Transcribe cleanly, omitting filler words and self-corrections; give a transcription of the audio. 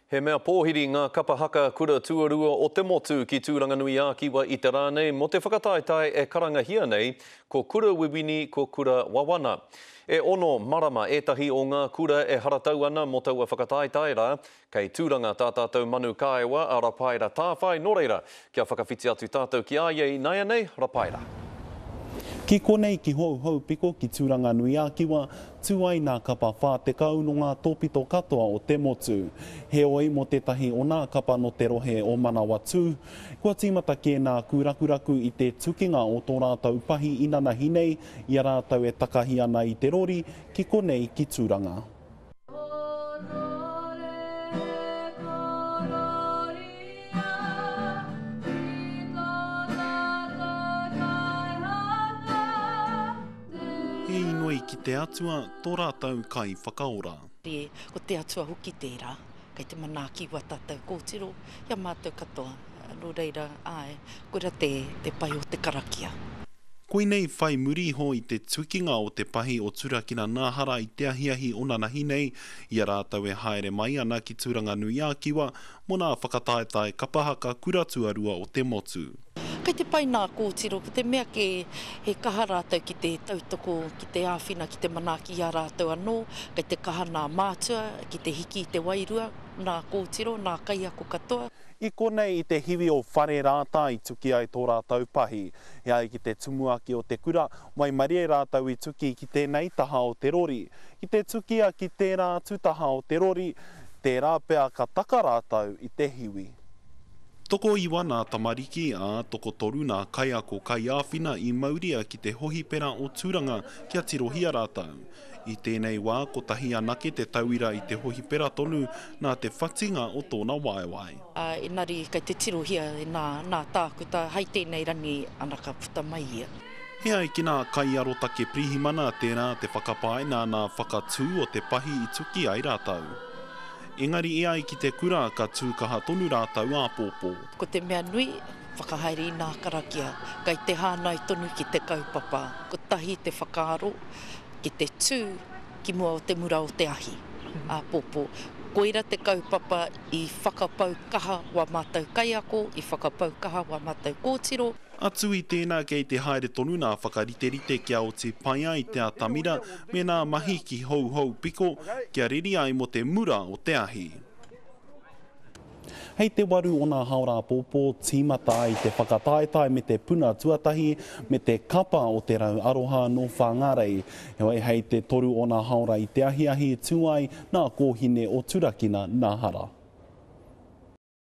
He mea pōhiri ngā kapa haka kura tuarua o te motu ki Tūranganui-ā-Kiwa i te rā nei mō te whakataetae e karangahia nei ko Kura Wiwini ko Kura Wawana. E ono marama ētahi o ngā kura e haratau ana mō taua whakataetae rā, kei Tūranga tā tātou manu kāewa a Rapaera Tāwhai, nō reira, kia whakawhiti atu tātou ki a ia ināianei, Rapaera. Ki konei ki Houhoupiko ki Tūranganui-ā-Kiwa, Tū ai nā kapa 40 nō ngā tōpito katoa o te motu. Heoi, mō tētahi o nā kapa nō te rohe o Manawatū, kua tīmata kē nā kūrakuraku i te tukinga o tō rātou pahi inanahi nei i a rātou e takahi ana i te rori ki konei ki Tūranga. He inoi ki te Atua, to ratou kai whakaora. Ko te Atua hoki tērā, kei te manaaki i wā tātou kōtiro, i a mātou katoa. Nō reira, āe, koira te, te pai o te karakia. Koinei whai muri iho i te tukinga o te pahi o Turakina Nāhara i te ahiahi o nanahi nei, i a rātou e haere mai ana ki Tūranganui-ā-Kiwa mō nā whakataetae kapa haka kura tuarua o te motu. Kei te pai nā kōtiro, ko te mea kē he kaha rātou ki te tautoko, ki te āwhina, ki te manaaki i a rātou anō, kei te kaha nā mātua ki te hiki i te wairua, nā kōtiro, nā kaiako katoa. I konei i te hiwi o Wharerātā i tuki ai tō rātou pahi. E ai ki te tumuaki o te kura, waimarie rātou i tuki ki tēnei taha o te rori. Ki te tukia ki tērā atu taha o te rori, tērā pea ka taka rātou i te hiwi. Tokoiwa nā tamariki, ā, tokotoru nā kaiako kaiāwhina i mauria ki te hohipera o Tūranga kia tirohia rātou. I tēnei wā, kotahi anake te tauira i te hohipera tonu nā te whatinga o tōna waewae. Engari kei te tirohia e nā, nā tākuta, hei tēnei rangi ana ka puta mai ia. E ai ki nā kaiarotake pirihimana, tērā te whakapae nā nā whakatū o te pahi i tuki ai rātou. Engari e ai ki te kura ka tū kaha tonu rātou āpōpō. Ko te mea nui, whakahaere i nā karakia, kei te hāngai tonu ki te kaupapa. Kotahi te whakaaro ki te tū ki mua o te mura o te ahi āpōpō. Koira te kaupapa i whakapau kaha wā mātou kaiako, i whakapau kaha wā mātou kōtiro. Atu i tēnā kei te haere tonu nā whakariterite kia oti pai ai te atamira me nā mahi ki Houhou Piko kia reri ai mo te mura o te ahi. Hei te waru o nā haora āpōpō tīmata ai te whakataetae me te puna tuatahi me te kapa o Te Rau Aroha nō Whāngārei. Heoi hei te toru o nā haora i te ahiahi tū ai nā kōhine o Turakina nā Hara.